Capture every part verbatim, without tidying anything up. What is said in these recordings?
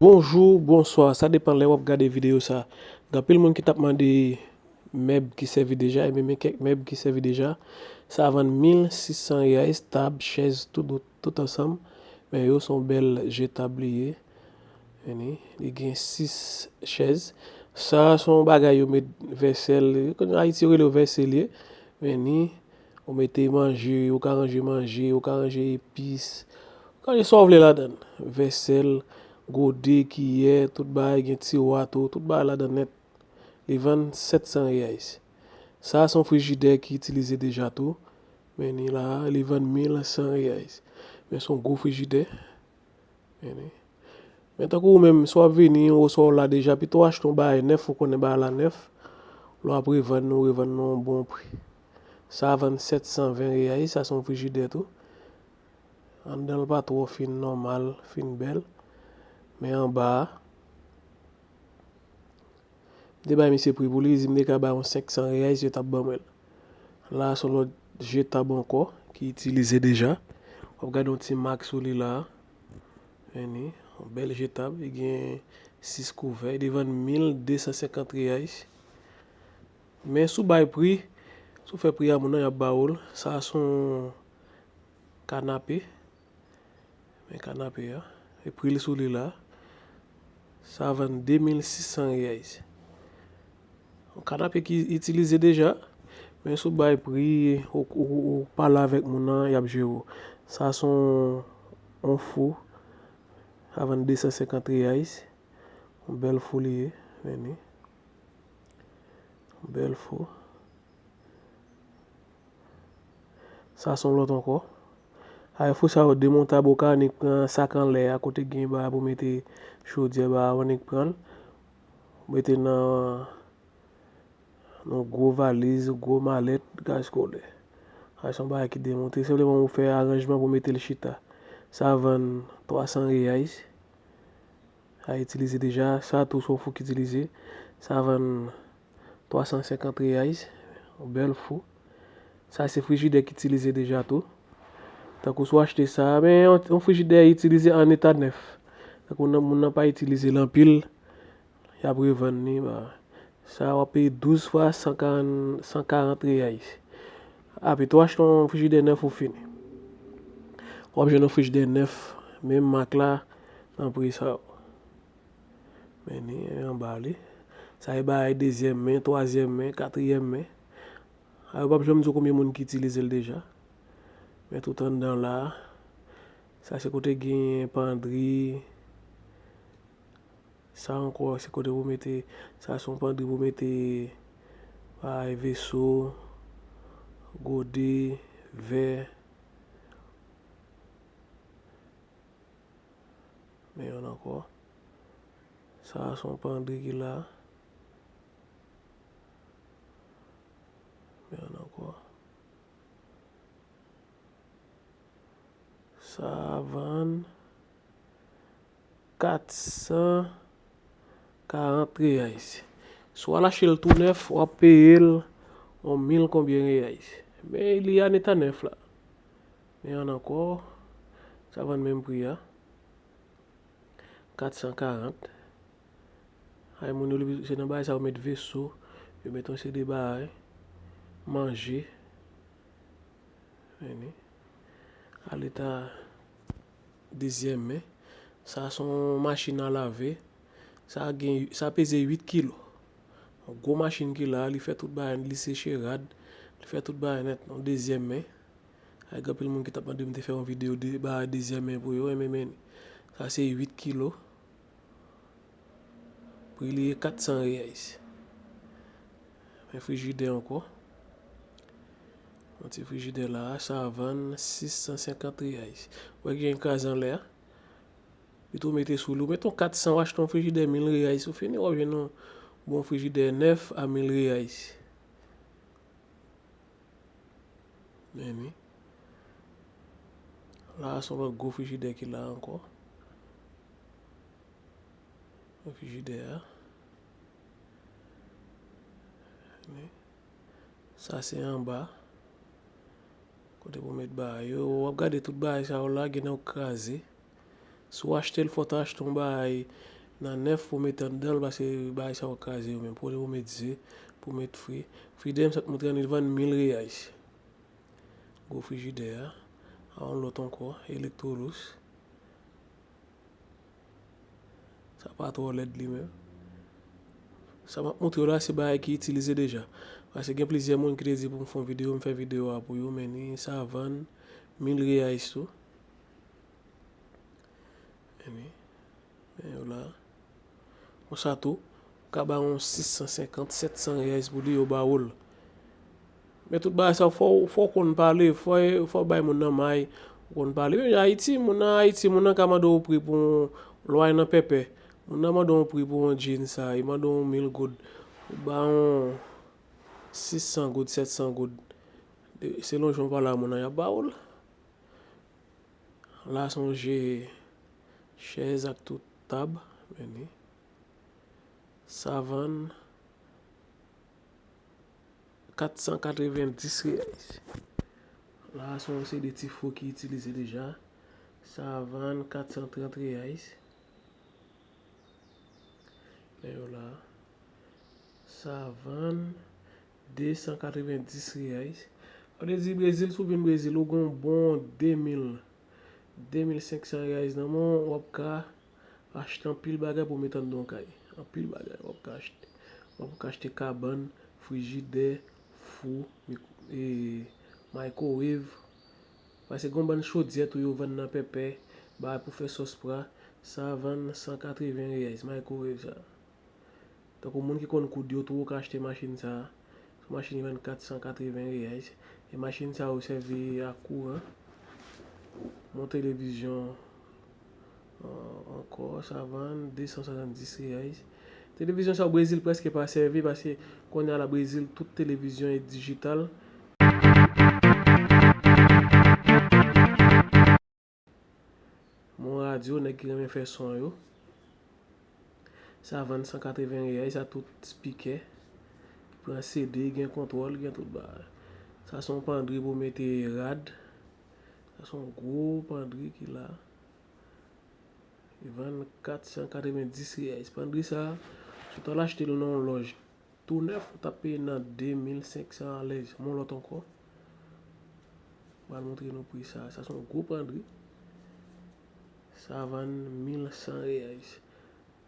Bonjou, bonswa, sa depann lè w ap gade videyo sa. Gen anpil moun ki t ap mande mèb ki sèvi deja, e menm kèk mèb ki sèvi deja. Sa vann mil sis san reyais, tab, chèz, tout, tout ansanm. Men yo se yon bèl je tab li ye. Vini, li gen sis chèz. Sa se yon bagay yo met vèsèl, kounye a Ayiti yo rele yo vèsèl ye. Vini, ou mete manje, ou ka ranje manje, ou ka ranje epis, ou ka ranje sa w vle ladan l. Vèsèl, gode, kiyè, tout bagay, gen tiwa tou, tout bagay ladan nèt. Li vann sèt san reyais. Sa se yon frijidè ki itilize deja tou. Men li la, li vann mil san reyais. Men se yon gwo frijidè. Men tankou ou menm, si w ap vini, oswa w la deja, pito w achte yon bagay nèf, ou konnen bagay la nèf. Lè w ap revann, ou revann nan yon bon pri. Sa vann sèt san ven reyais, sa se yon frijidè tou. Anndan l pa twò fin nòmal, fin bèl. Men anba a, m te bay misye pri pou li, li di m te ka bay yon senk san reyais, yo t ap ban mwen l. La, se yon lòt je tab ankò ki itilize deja. W ap gade yon ti mak sou li la. Vini, yon bèl je tab, li gen sis kouvè, li vann mil de san senkant reyais. Men si w bay pri, si w fè pri a moun nan, y ap ba w l. Sa se yon kanape. Men kanape a. E pri l sou li la. Sa vann de mil sis san reyais. Yon kanape ki itilize deja. Men si w bay pri, ou, ou, ou pale avèk moun nan, y ap jere w. Sa se yon, yon fou. Sa vann de san senkant reyais. Yon bèl fou li ye. Vini. Yon bèl fou. Sa se yon lòt ankò. Ay, fou sa yo demontab, ou ka annik pran sak anlè a, kote gen bagay pou mete chodyè, bagay, ou annik pran l. Ou mete nan, nan gwo valiz, gwo malèt, gaz kolè. Ay, se yon bagay ki demonte. Senpleman ou fè aranjman pou mete l chita. Sa vann twa san reyais. A itilize deja. Sa tou se yon fou ki itilize. Sa vann twa san senkant reyais. Yon bèl fou. Sa se frijidè ki itilize deja tou. Tankou si w achte sa, men yon, yon frijidè itilize an eta nèf. Tankou nan, moun nan pa itilize l anpil, y ap revann li, ba, sa w ap peye douz fwa san karant, san karant reyais. A, pito w achte yon frijidè nèf ou fini. W ap jwenn yon frijidè nèf, menm mak la, nan pri sa yo. Men li anba li. Sa e bagay dezyèm men, twazyèm men, katriyèm men. A, yo p ap janm di w konbyen moun ki itilize l deja. Men tout anndan la, sa se kote gen pandri. Sa ankò, se kote pou mete, sa se yon pandri pou mete bagay, veso, gode, vè. Men youn ankò. Sa se yon pandri ki la. Men youn ankò. Sa vann kat san karant reyais. Si w al achte l tou nèf, w ap peye l yon mil konbyen reyais. Men li an eta nèf la. Men youn ankò, sa vann menm pri a. Kat san karant. Ay, moun yo, se nan bagay sa yo met veso, yo met yon seri de bagay, manje. Vini. A leta dezyèm men. Sa se yon machin a lave. Sa gen, sa peze uit kilo. Yon gwo machin ki la, li fè tout bagay, li seche rad, li fè tout bagay nèt. Yon dezyèm men. Ay, gen anpil moun ki t ap mande m te fè yon videyo de bagay dezyèm men pou yo, men, men, sa se uit kilo. Pri li ye kat san reyais. Men frijidè ankò. Yon ti frijidè la, sa vann sis san senkant reyais. Ou wè ki jan l kraze anlè a? Pito w mete sou li. Ou mete yon kat san, w achte yon frijidè mil reyais. Ou fini, w ap jwenn yon bon frijidè nèf a mil reyais. Men li. La, se yon lòt gwo frijidè ki la ankò. Frijidè a. Men. Sa se anba. Kote pou met bagay yo. W ap gade tout bagay sa yo la, gen nan yo kraze. Si w achte l, fò w ta achte yon bagay nan nèf pou w mete anndan l, paske bagay sa yo kraze yo menm. Pou w mete ze, pou w mete fri. Fri de m sot montre an, li vann mil reais. Gwo frijidè a. A yon lòt ankò, Electrolux. Sa pa twò lèd li menm. Sa m ap montre w la, se bagay ki itilize deja. Paske gen plizyè moun ki te di pou m fè yon videyo, m fè videyo a pou yo, men ni sa vann mil reais tou. Men ni, men yo la. Konsa tou, ou ka ba yon sis san senkant, sèt san reais pou li, yo ba ou l. Men tout bagay sa, fò, fò w konn pale, fò, fò w bay moun nan may, ou konn pale. Men Ayiti, moun nan Ayiti, moun nan ka mande w pri pou yon lway nan pèpè. Moun nan mande w pri pou yon djin sa, li mande w mil goud. Ou ba yon sis san goud, sèt san goud. De- Selon jan w pale a moun nan, y ap ba ou l. La se yon je chèz ak tout tab, men ni. Sa vann kat san katrevenndis reais. La se yon seri de ti fou ki itilize deja. Sa vann kat san trant reais. Men yo la. Sa vann de san katrevenndis reais. Sa vle di Brezil, si w vin Brezil, ou gen yon bon de mil, de mil senk san reais nan men w, w ap ka achte anpil bagay pou w mete anndan yon kay. Anpil bagay w ap ka achte. W ap ka achte kabann, frijidè, fou, mik- e, microwave. Paske gen yon bann chodyè tou yo vann nan pèpè, bagay pou fè sòs pra, sa vann san katreven reais, microwave sa. Tankou moun ki konn koud yo tou, ou ka achte machin sa. Se yon machin ki vann kat san katreven reais. E machin sa yo sèvi ak kouran. Yon televizyon, an- ankò, sa vann de san swasanndis reais. Televizyon sa yo Brezil prèske pa sèvi paske kounye a la Brezil tout televizyon e dijital. Mon radyo, nèg ki renmen fè son yo. Sa vann san katreven reais, sa tout spikè. Pran C D, gen kontwòl, gen tout bagay. Sa se yon pandri pou mete rad. Sa se yon gwo pandri ki la. Li vann kat san katrevenndis reais. Pandri sa, si w t al achte l nan yon lòj tou nèf, ou t ap peye nan de mil senk san alèz. Yon lòt ankò. M pral montre nou pri sa. Sa se yon gwo pandri. Sa vann mil san reais.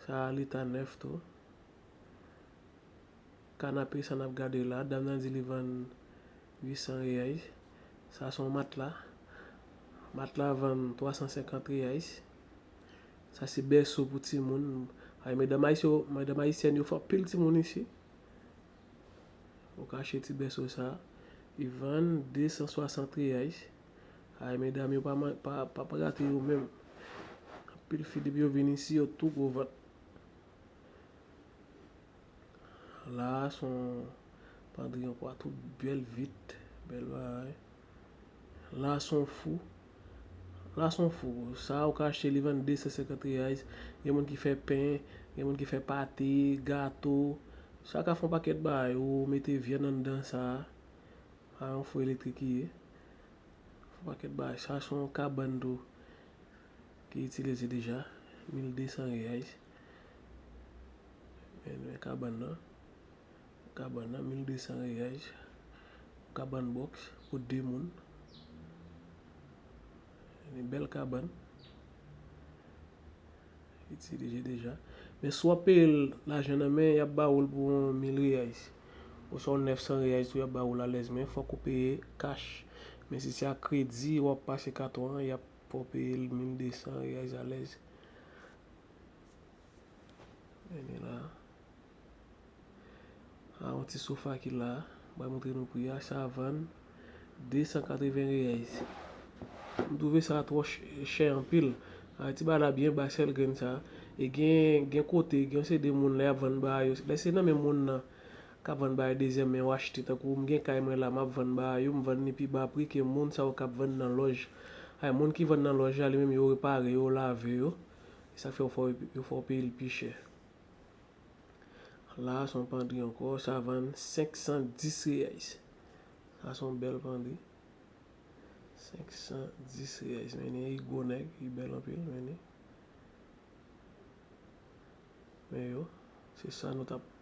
Sa a leta nèf tou. Kanape sa n ap gade la, dam nan di li vann uit san reais. Sa se yon matla. Matla vann twa san senkant reais. Sa se bèso pou timoun. Ay, medam ayisyen, medam ayisyèn yo fè anpil timoun isi. Ou ka achte ti bèso sa. Li vann de san swasant reais. Ay, medam yo pa, man- pa, pa, pa rate yo menm. Anpil fi depi yo vin isi, yo tou gwo vant. La, se yon pandri ankò, tout bèl vit, bèl bagay. La, se yon fou. La, se yon fou. Sa, ou ka achte li vann de san senkant reais. Gen moun ki fè pen, gen moun ki fè pate, gato. Sa ka fè yon pakèt bagay. Ou mete vyann anndan sa. A yon fou elektrik ki ye. Fè yon pakèt bagay. Sa, se yon kabann tou ki itilize deja. Mil de san reais. Men, men kabann nan. Kabann nan, mil de san reais. Kabann bòks pou de moun. Yon bèl kabann. Itilize deja. Men si w ap peye l lajan nan men, y ap ba ou l pou yon mil reais. Oswa yon nèf san reais tou, y ap ba ou l alèz, men fòk ou peye kach. Men si se ak kredi, w ap pase katon an, y ap fè w peye l mil de san reais alèz. Men li la. A, yon ti sofa ki la. M pral montre nou pri a. Sa vann de san katreven reais. M twouve sa twò ch- chè anpil. A, ti bagay la byen ba sèl grenn sa. E gen, gen kote, gen yon seri de moun lè y ap vann bagay yo. Lè se nan men moun nan k ap vann bagay dezyèm men yo achte. Tankou m gen kay mwen la, m ap vann bagay yo, m vann li pi ba pri ke moun sa yo k ap vann nan lòj. Ay, moun ki vann nan lòj la, li menm yo repare yo, lave yo. E sa k fè yo fè w, yo fè w peye l pi chè. La, se yon pandri ankò, sa vann senk san dis reais. Sa se yon bèl pandri. Senk san dis reais, men li gwo nèg, li bèl anpil, men li. Men yo, se sa nou t ap